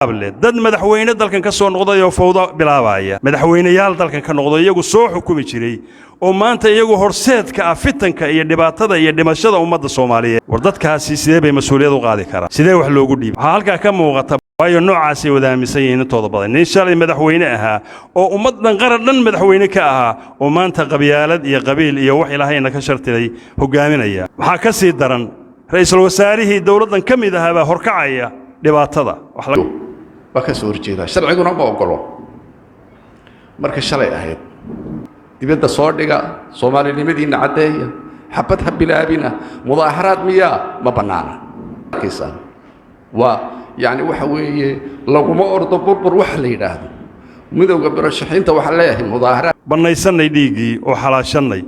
Dad madaxweyne dalkan ka soo noqday oo fawdo bilaabaya, madaxweyneyaal dalkan ka noqday, iyagu soo xukumi jiray, oo maanta iyagu horseedka ah fitanka iyo dhibaatada iyo dhimashada ummadda Soomaaliyeed. War dadkaasi sidee bay mas-uuliyad u qaadi karaan? Sidee wax loogu dhiibay? Waxaa halkaa ka muuqata, waayo noocaasay wada aaminsan yihiin intooda badan. Nin shalay madaxweyne ahaa oo ummad dhan, qaran dhan madaxweyne ka ahaa, oo maanta qabyaalad iyo qabiil iyo wax Ilaahayna ka shartiday hogaaminaya. Waxaa ka sii daran, ra'iisul wasaarihii dowladdan ka mid ahaa baa horkacaya dhibaatada. Waa ka soo horjeedaa, sharciguna ma ogolo. Marka shalay ahayd dibadda soo dhiga, Soomaalinimadiinna caddeeya, xabad ha bilaabina, mudaaharaad miyaa ma bannaana. Arkaysaa, waa yacni waxa weeye, laguma ordo burbur. Waxa la yidhaahdo midowga murashaxiinta, waxaa leeyahay mudaaharaad Bannaysannay dhiiggii oo xalaashannay.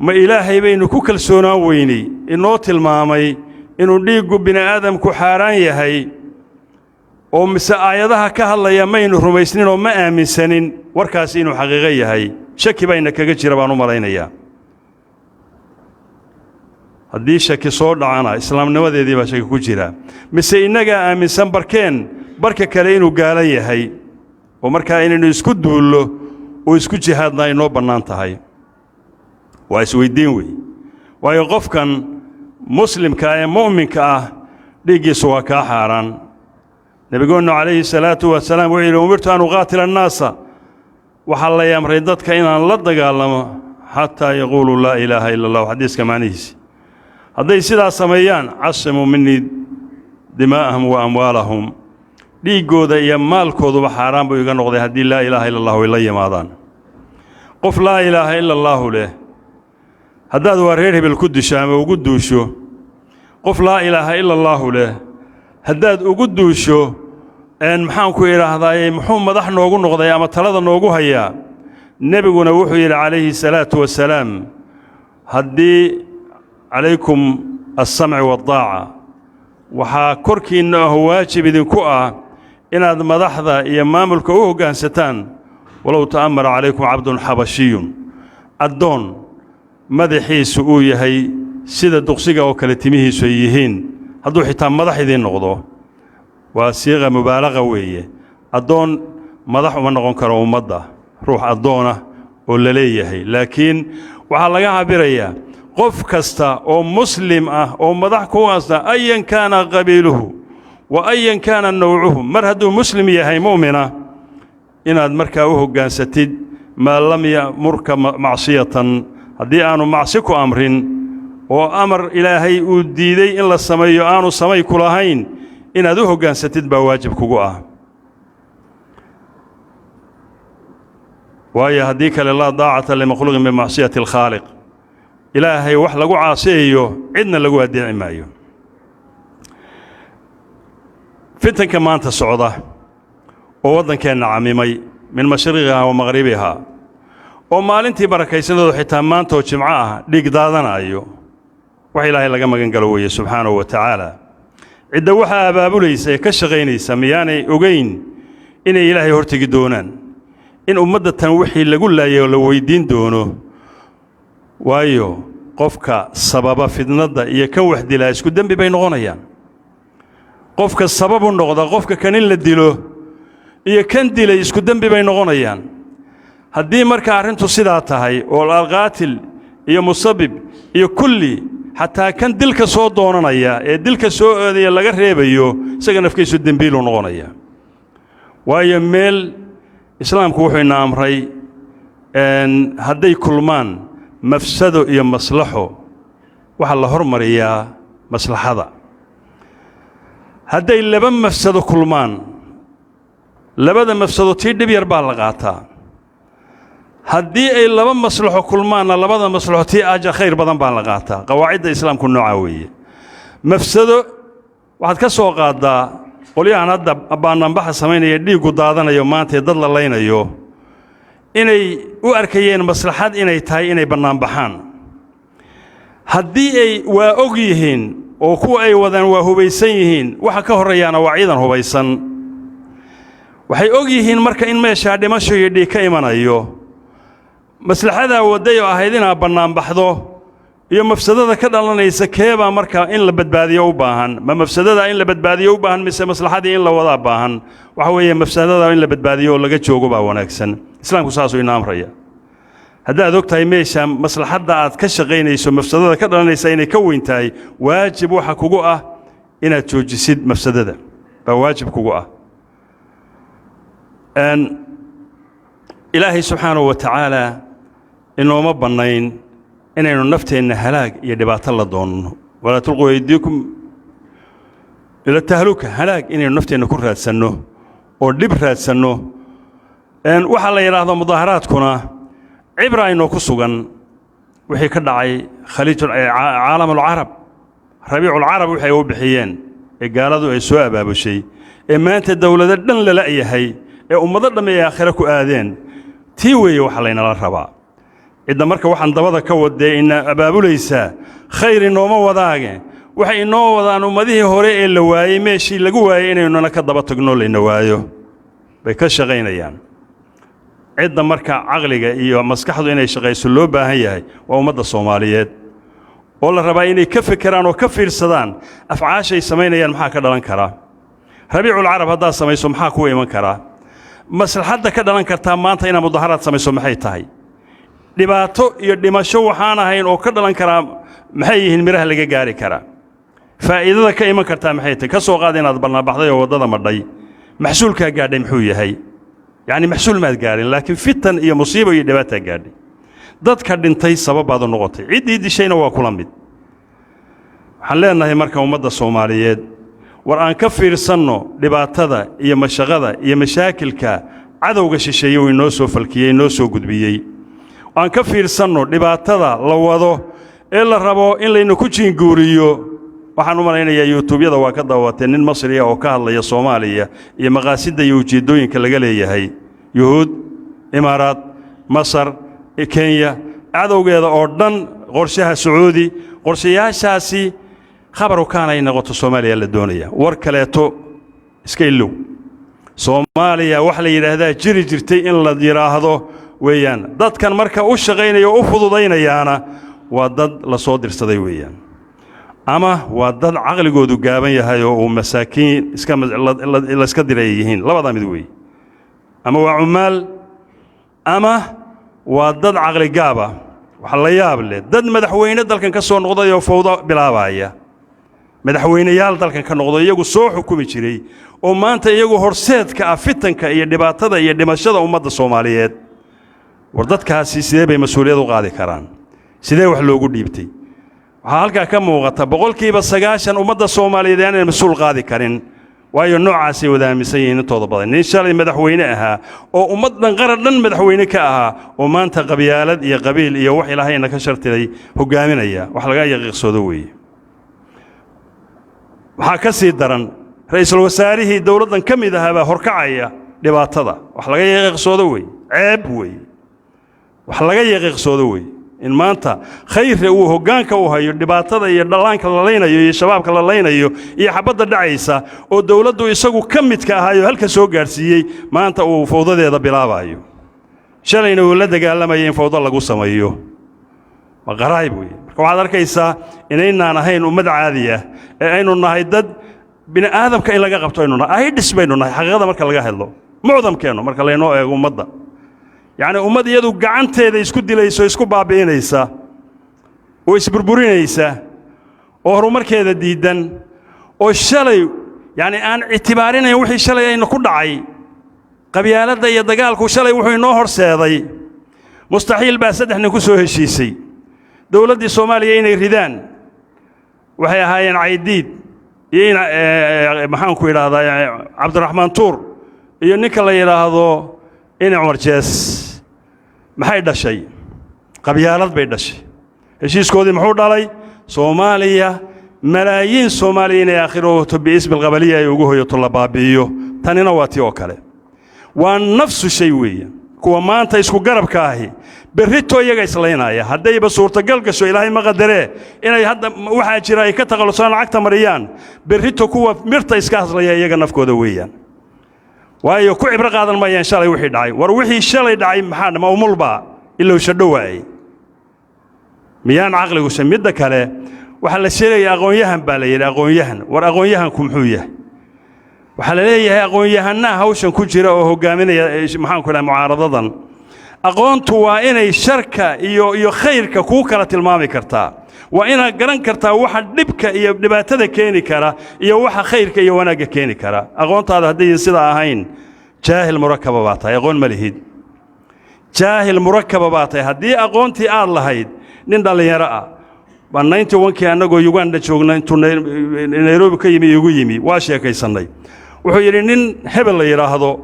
Ma Ilaahay baynu ku kalsoonaan weynay inoo tilmaamay inuu dhiiggu bini'aadamku xaaraan yahay, oo mise aayadaha ka hadlaya maynu rumaysnin oo ma aaminsanin warkaasi inuu xaqiiqo yahay? Shaki bayna kaga jira baan u malaynayaa. Haddii shaki soo dhacana, islaamnimadeedii baa shaki ku jira. Mise innagaa aaminsan barkeen barka kale inuu gaalo yahay, oo markaa inaynu isku duullo oo isku jihaadna ay noo bannaan tahay? Waa isweyddiin wey. Waayo, qofkan muslimka ee mu'minka ah dhiiggiisu waa kaa xaaraan. Nebigoonnu calayhi salaatu wasalaam wuxuu yidhi: "أمرت أن أقاتل الناس", waxaa lay amray dadka inaan la dagaalamo, "حتى يقولوا لا إله إلا الله". Xadiiska macnihiisi, hadday sidaa sameeyaan, "عصموا مني دماءهم وأموالهم", dhiiggooda iyo maalkooduba xaaraan buu iga noqday haddii laa ilaaha illa Allahu ay la yimaadaan. Qof laa ilaaha ila Allaahu leh haddaad waa reer hebel ku disho ama ugu duusho, qof laa ilaaha ila Allaahu leh haddaad ugu duusho, maxaan ku idhaahdaaye, muxuu madax noogu noqday ama talada noogu hayaa? Nebiguna wuxuu yidhi calayhi salaatu wasalaam: "Haddii عليكم السمع والطاعة", waxaa korkiinna ah waajib idinku ah inaad madaxda iyo maamulka u hoggaansataan, "ولو تأمر عليكم عبد حبشي", addoon madaxiisu uu yahay sida duqsiga oo kale timihiisu ay yihiin hadduu xitaa madax idiin noqdo. Waa siiqa mubaalaqa weeye. Addoon madax uma noqon karo ummadda, ruux addoonah oo la leeyahay. Laakiin waxaa laga cabirayaa qof kasta oo muslim ah oo madax ku hasta, أيا كان قبيله وأيا كان نوعه, mar hadduu muslim yahay mu'mina, inaad markaa u hogaansatid ما لم يأمرك معصية, haddii aanu macsi ku amrin oo amar Ilaahay uu diiday in la sameeyo aanu samay ku lahayn, inaad u hoggaansatid baa waajib kugu ah. Waayo, haddii kale, لا طاعة لمخلوق بمعصية الخالق, Ilaahay wax lagu caasiyayo cidna lagu addeeci maayo. Fitanka maanta socda oo waddankeenna camimay من مشرقها ومغربها, oo maalintii barakaysanadu xitaa maanta oo jimco ah dhiig daadanaayo, wax Ilaahay laga magan galo weeye subxaanahu wa tacaala. Cidda waxaa abaabulaysa ee ka shaqaynaysa miyaanay ogeyn inay Ilaahay hortegi doonaan, in ummadda tan wixii lagu laayay oo la weyddiin doono? Waayo, qofka sababa fidnadda iyo kan wax dilaa isku dembi bay noqonayaan. Qofka sabab u noqda qofka kan in la dilo iyo kan dilay isku dembi bay noqonayaan. Haddii marka arrintu sidaa tahay, oo alqaatil iyo musabib iyo kulli, xataa kan dilka soo doonanaya ee dilka soo oodaya laga reebayo, isaga nafkiisu dembiiluu noqonaya. Waayo, meel Islaamku wuxuu ina amray, hadday kulmaan mafsado iyo maslaxo, waxaa la hormariyaa maslaxada. Hadday laba mafsado kulmaan, labada mafsado tii dhib yar baa la qaataa. Haddii ay laba maslaxo kulmaanna, labada maslaxo tii aja khayr badan baa la qaataa. Qawaacidda Islaamku noocaa weeye. Mafsado waxaad ka soo qaaddaa qolyahan hadda baanaanbaxa samaynaya, dhiiggu daadanayo maanta ee dad la laynayo, inay u arkayeen maslaxad inay tahay inay bannaanbaxaan. Haddii ay waa og yihiin oo kuwa ay wadaan waa hubaysan yihiin, waxa ka horreeyaana waa ciidan hubaysan, waxay og yihiin marka in meeshaa dhimasho iyo dhiig ka imanayo. Maslaxadaa wadday oo ahayd inaad bannaanbaxdo. Iyo mafsadada ka dhalanaysa keebaa marka in la badbaadiyo u baahan? Ma mafsadada in la badbaadiyo u baahan mise maslaxadii in la wadaa baahan? Waxa weeye, mafsadada in la badbaadiyo oo laga joogo baa wanaagsan. Islaamku saasuu ina amraya. Haddaad og tahay meesha maslaxadda aad ka shaqaynayso mafsadada ka dhalanaysa inay ka weyn tahay, waajib waxa kugu ah inaad joojisid mafsadada baa waajib kugu ah. Ilaahay subxaanahu wa tacaala inooma bannayn inaynu nafteenna halaag iyo dhibaato la doonno. ولا تلقوا بأيديكم إلى التهلكة. Halaag inaynu nafteenna ku raadsanno oo dhib raadsanno. Waxaa la yidhaahdo mudaaharaadkuna cibra inoo ku sugan wixii ka dhacay khaliij caalam alcarab, ربيع العرب waxay u bixiyeen ee gaaladu ay soo abaabushay, ee maanta dowlado dhan la la'yahay, ee ummado dhamm ay aakhiro ku aadeen. Tii weeye waxa laynala rabaa. Cidda marka waxaan dabada ka wadee ina abaabulaysaa khayr inooma wadaage, waxay inoo wadaan ummadihii hore ee la waayey, meeshii lagu waayey inaynuna ka daba tagno, layna waayo bay ka shaqaynayaan. Cidda marka caqliga iyo maskaxdu inay shaqayso loo baahan yahay waa ummadda Soomaaliyeed, oo la rabaa inay ka fekeraan oo ka fiirsadaan afcaashay samaynayaan. Maxaa ka dhalan karaa Rabiiculcarab haddaad samayso? Maxaa kuwa iman karaa? Maslaxadda ka dhalan kartaa maanta inaad mudaharaad samayso maxay tahay? Dhibaato iyo dhimasho waxaan ahayn oo ka dhalan karaa maxay yihiin? Midhaha laga gaari karaa, faa'iidada ka iman kartaa maxay tahay? Ka soo qaad inaad barnaabaxday oo waddada madhay, maxsuulkaa gaadhay muxuu yahay? Yacni maxsuul maad gaadhin, laakiin fitan iyo musiibo iyo dhibaataa gaadhay. Dadka dhintay sabab baad u noqotay, ciddii dishayna waa kula mid. Waxaan leenahay marka ummadda Soomaaliyeed, war aan ka fiirsanno dhibaatada iyo mashaqada iyo mashaakilka cadowga shisheeye uu inoo soo falkiyey, inoo soo gudbiyey. Aan ka fiirsanno dhibaatada la wado ee la rabo in laynu ku jiinguuriyo. Waxaan u malaynayaa YouTubeyada waa ka daawatee nin Masriya oo ka hadlaya Soomaaliya iyo maqaasidda iyo ujeeddooyinka laga leeyahay. Yuhuud, Imaaraad, Masar, Kenya, cadowgeeda oo dhan, qorshaha Sacuudi, qorshayaashaasi khabaru kaan ay noqoto Soomaaliya la doonaya. War kaleeto iska ilow. Soomaaliya wax la yidhaahdaa jiri jirtay in la yidhaahdo weeyaan. Dadkan marka u shaqaynaya oo u fududaynayaana waa dad la soo dirsaday weeyaan, ama waa dad caqligoodu gaaban yahay oo uu masaakiin iska layska diray ay yihiin. Labadaa mid weeye: ama waa cumaal ama waa dad caqli gaaba. Waxa la yaab leh dad madaxweyne dalkan ka soo noqday oo fawdo bilaabaya, madaxweyneyaal dalkan ka noqday, iyagu soo xukumi jiray, oo maanta iyagu horseedka ah fitanka iyo dhibaatada iyo dhimashada ummadda Soomaaliyeed. War dadkaasi sidee bay mas-uuliyad u qaadi karaan? Sidee wax loogu dhiibtay? Waxaa halkaa ka muuqata 90% ummadda Soomaaliyeed aanay mas-uul qaadi karin, waayo noocaasay wada aaminsan yihiin intooda badan. Nin shalay madaxweyne ahaa oo ummad dhan, qaran dhan madaxweyne ka ahaa, oo maanta qabyaalad iyo qabiil iyo wax Ilaahayna ka shartiday hogaaminaya, wax laga yaqiiqsoodo weeye. Waxaa ka sii daran ra'iisul wasaarihii dowladdan ka mid ahaa baa horkacaya dhibaatada. Wax laga yaqiiqsoodo weeye, ceeb weeye, wax laga yaqiiqsoodo weeye in maanta Khayre uu hoggaanka u hayo dhibaatada iyo dhallaanka la laynayo iyo shabaabka la laynayo iyo xabadda dhacaysa, oo dowladdu isagu ka midka ahaayo halka soo gaadhsiiyey, maanta uu fawdadeeda bilaabayo. Shalayna uu la dagaalamayay in fawdo lagu sameeyo. Waa qaraayib weeye. Marka waxaad arkaysaa inaynaan ahayn ummad caadi ah ee aynu nahay dad bini aadamka in laga qabto aynu nahay, aidhis baynu nahay. Xaqiiqada marka laga hadlo, mucdamkeennu, marka laynoo eego ummadda, yacni ummad iyadu gacanteeda isku dilayso, isku baabi'inaysa oo isburburinaysa oo horumarkeeda diiddan, oo shalay yacni aan ictibaarinayn wixii shalay ayna ku dhacay. Qabyaaladda iyo dagaalku shalay wuxuu inoo horseeday mustaxiil baa saddex nin ku soo heshiisay dowladdii Soomaaliya inay ridaan. Waxay ahaayeen Caydiid iyo in maxaanku idhaahdaa, Cabdiraxmaan Tuur iyo ninka la yidhaahdo ina Cumar Jees. Maxay dhashay? Qabyaalad bay dhashay. Heshiiskoodii muxuu dhalay? Soomaaliya, malaayiin Soomaaliya inay aakhiro باسم القبلية ay ugu hoyato, la baabi'iyo. Tanina waa tii oo kale, waa nafsu shay weeye. Kuwa maanta isku garabka ahi berrito iyaga islaynaya, haddayba suurtagal gasho, Ilaahay ma qadaree, inay hadda waxaa jira ay ka takhallusaan, lacagta mariyaan, berrito kuwa mirta iska haslaya iyaga nafkooda weeyaan. Waayo ku cibro qaadan maayaan shalay wixii dhacay. War wixii shalay dhacay maxaa ma umulbaa ilowsha dhowaayey? Miyaan caqligu? Midda kale, waxaa la sheegaya aqoon-yahan baa la yidhi. Aqoon-yahan, war aqoon-yahanku muxuu yahay? Waxaa la leeyahay aqoon-yahanaa hawshan ku jira oo hogaaminaya, maxaanku dhaha, mucaaradadan. Aqoontu waa inay sharka iyo khayrka kuu kala tilmaami kartaa. Waa inaad garan kartaa waxa dhibka iyo dhibaatada keeni kara iyo waxa khayrka iyo wanaagga keeni kara. Aqoontaada haddaydan sidaa ahayn, jaahil murakaba baa tahay, aqoon ma lihid, jaahil murakaba baa tahay. Haddii aqoontii aad lahayd, nin dhallinyaro ah baa 91-kii annagoo Uganda joogna intuu Nairobi ka yimi igu yimi, waa sheekaysannay. Wuxuu yidhi, nin hebel la yidhaahdo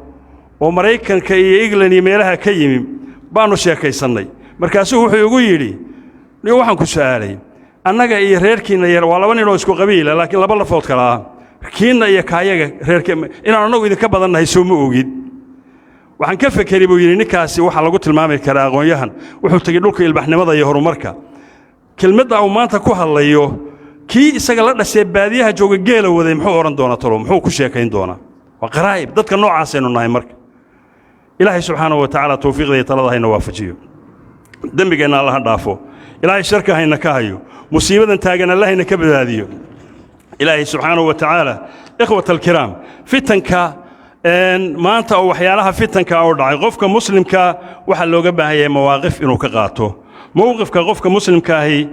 oo Maraykanka iyo England iyo meelaha ka yimi baannu sheekaysannay. Markaasuu wuxuu igu yidhi, niyo waxaan ku su'aalay, annaga iyo reerkiinna yar waa laba nin oo isku qabiila, laakiin laba lafood kala ah, kiinna iyo kaayaga reerka inaan annagu idinka badannahay, soo ma ogid? Waxaan ka fekeri, buu yidhi, ninkaasi waxaa lagu tilmaami karaa aqoon-yahan. Wuxuu tegey dhulka ilbaxnimada iyo horumarka. Kelmadda uu maanta ku hadlayo, kii isaga la dhashee baadiyaha jooga, geela waday, muxuu odhan doonaa talo? Muxuu ku sheekayn doonaa? Waa qaraa'ib. Dadka noocaasaynu nahay. Marka Ilaahay subxaanahu wa tacaala towfiiqda iyo talada hayna waafajiyo, dembigeenna Alla ha dhaafo, Ilaahay sharka hayna ka hayo, musiibadan taagan Alla hayna ka badbaadiyo. Ilaahay subxaanahu wa tacaala. Ikhwata alkiraam, fitanka maanta oo waxyaalaha fitanka oo dhacay, qofka muslimka waxaa looga baahan yahay mawaaqif inuu ka qaato. Mowqifka qofka muslimka ahi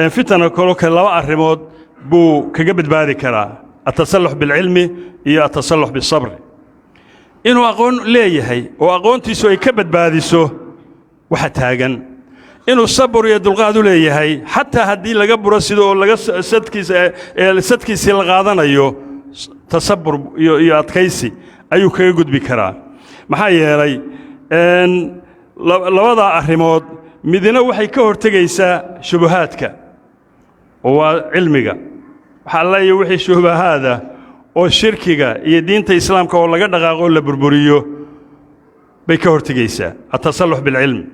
fitana kalo kale laba arrimood buu kaga badbaadi karaa: التسلح بالعلم iyo التسلح بالصبر. Inuu aqoon leeyahay oo aqoontiisu ay ka badbaadiso waxa taagan, inuu sabur iyo dulqaad u leeyahay, xataa haddii laga buro sida oo laga sadkiisa sadkiisii la qaadanayo, tasabur iyo adkaysi ayuu kaga gudbi karaa. Maxaa yeelay, labadaa arrimood midna waxay ka hortegaysaa shubahaadka, oo waa cilmiga. Waxaa alla iyo wixii shubahaada oo shirkiga iyo diinta Islaamka oo laga dhaqaaqo, la burburiyo, bay ka hortegaysaa التسلح بالعلم.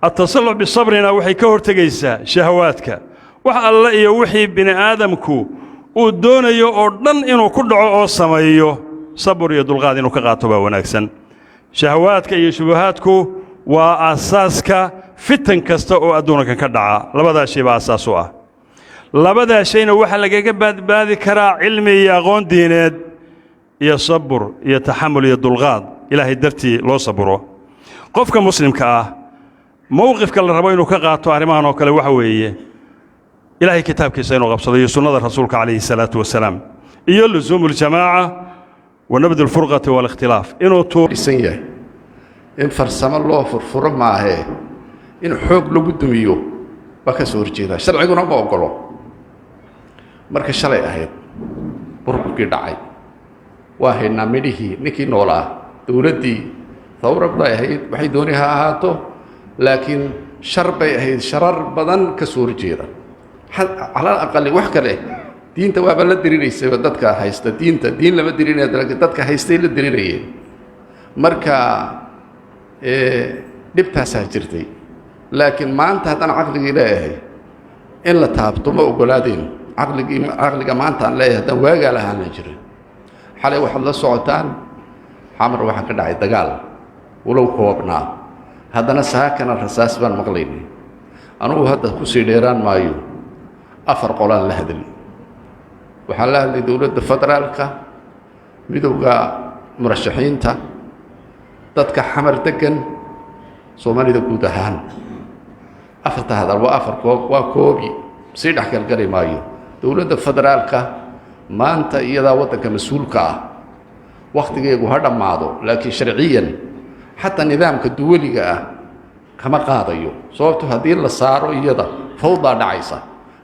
التسلح بالصبر na waxay ka hortegaysaa shahawaadka. Wax alle iyo wixii bini aadamku uu doonayo oo dhan inuu ku dhaco oo sameeyo, sabur iyo dulqaad inuu ka qaato baa wanaagsan. Shahawaadka iyo shubahaadku waa aasaaska fitan kasta oo adduunkan ka dhaca. Labadaa shay baa asaas u ah. Labadaa shayna waxaa lagaga badbaadi karaa cilmi iyo aqoon diineed iyo sabur iyo taxamul iyo dulqaad Ilaahay dartii loo saburo. Qofka muslimka ah mowqifka la rabo inuu ka qaato arrimahan oo kale waxa weeye Ilaahay kitaabkiisa inuu qabsado iyo sunnada Rasuulka calayhi salaatu wasalaam iyo لزوم الجماعة ونبذ الفرقة والاختلاف inuu tuu Dhisan yahay in farsamo loo furfuro maahee, in xoog lagu dumiyo waa ka soo horjeedaa, sharciguna ma ogolo. Marka shalay ahayd burburkii dhacay, waa haynaa midhihii. Ninkii noolaa, dowladdii thawrad bay ahayd, waxay dooni ha ahaato, laakiin shar bay ahayd, sharar badan ka soo horjeeda. Calal aqali wax kale diinta waaba la dirinaysayba. Dadka haysta diinta, diin lama dirinaya, laakiin dadka haystay la dirinayeen. Marka dhibtaasaa jirtay, laakiin maanta haddaan caqligii leeyahay in la taabto ma ogolaadeen. Caqligii, caqliga maanta aan leeyahay, haddaan waagaa lahaana jirin. Xalay waxaad la socotaan Xamar waxaa ka dhacay dagaal, walow koobnaa, haddana saakana rasaas baan maqlaynay. Anugu hadda kusii dheeraan maayo. Afar qolaan la hadli. Waxaan la hadlay dowladda federaalka, midowda murashaxiinta, dadka Xamar degan, Soomaalida guud ahaan. Afarta hadal waa afar koob, waa koobi, sii dhexgalgali maayo. Dowladda federaalka maanta iyadaa waddanka mas-uulka ah. Wakhtigeegu ha dhammaado, laakiin sharciyan xataa nidaamka duwaliga ah kama qaadayo, sababto haddii la saaro iyada fawdaa dhacaysa.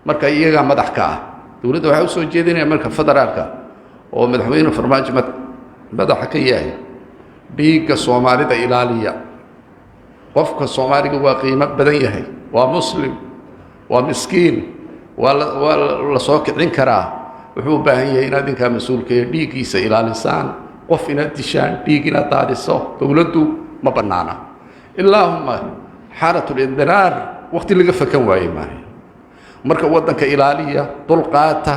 Marka iyagaa madax ka ah dowladda. Waxaa usoo jeedinaya marka federaalka oo madaxweyne Farmaajo madaxa ka yahay: dhiigga Soomaalida ilaaliya. Qofka Soomaaliga waa qiimo badan yahay, waa Muslim, waa miskiin, waa la soo kicin karaa. Wuxuu u baahan yahay inaad idinkaa mas-uulka ee dhiiggiisa ilaalisaan. Qof inaad dishaan, dhiig inaad daadiso, dowladdu ma bannaana, ilaahuma حالة الاضطرار, waqti laga fakan waaye maaha. Marka waddanka ilaaliya, dulqaata,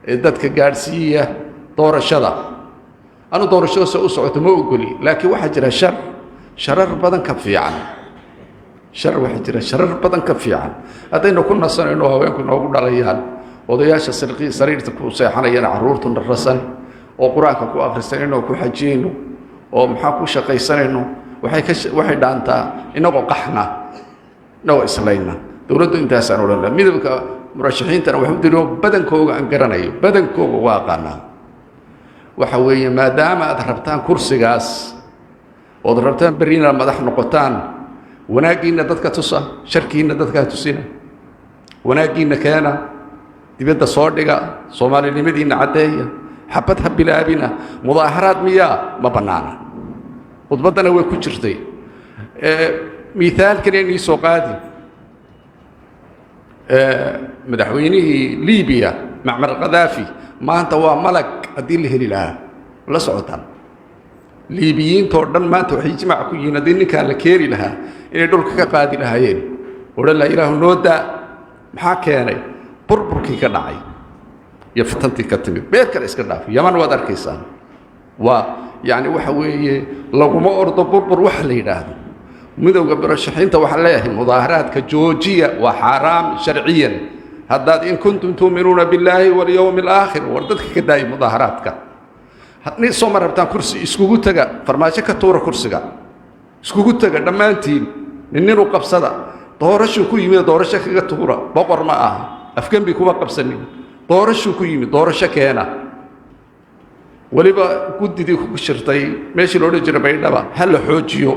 ee dadka gaadhsiiya doorashada. Anu doorashada se u socoto ma ogoli, laakiin waxaa jira sharar badan ka fiican. Shar waxaa jira sharar badan ka fiican. Haddaynu ku nasanayno, haweenku noogu dhalayaan, odayaasha sariirta ku seexanayana, carruurtuna rasan oo Qur-aanka ku akhrisanayno oo ku xajiyayno oo maxaa ku shaqaysanayno, waxay ka waxay dhaantaa inagoo qaxna, inagoo islayna. Dowladdu intaasaan odhan laha. Midabka murashaxiintana wax u dilo, badankooga aan garanayo, badankooga waa aqaanaa. Waxa weeye, maadaama aad rabtaan kursigaas ood rabtaan berrina madax noqotaan, wanaaggiinna dadka tusa, sharkiinna dadkaa tusina. Wanaaggiinna keena, dibadda soo dhiga, Soomaalinimadiinna caddeeya, xabad ha bilaabina. Mudaaharaad miyaa? Ma bannaana. Khudbaddana way ku jirtay. Miithaalkan inii soo qaadi: Madaxweynihii Libiya, Macmar Khadaafi, maanta waa malag haddii la heli lahaa. La socotaan, Liibiyiintoo dhan maanta waxay ijmaac ku yihiin haddii ninkaan la keeni lahaa inay dhulka ka qaadi lahaayeen, odhan laha: "Ilaahu noo daa." Maxaa keenay? Burburkii ka dhacay iyo fitantii ka timid. Meel kale iska dhaaf, Yaman waad arkaysaan. Waa yacni waxa weeye, laguma ordo burbur waxa la yidhaahdo. Midowga murashaxiinta waxaan leeyahay: mudaaharaadka joojiya, waa xaaraam sharciyan. Haddaad in kuntum tuuminuuna billaahi walyowmi alaakhir, war dadka ka daaya mudaaharaadka. Nin soo ma rabtaan kursi? Iskugu taga, Farmaajo ka tuura kursiga, iskugu taga dhammaantiin, nin ninu qabsada. Doorashuu ku yimid, doorasho kaga tuura. Boqor ma aha, afgembi kuma qabsanin, doorashuu ku yimid, doorasho keena. Weliba guddidii ku shirtay meeshii la odhan jiray Baydhaba ha la xoojiyo.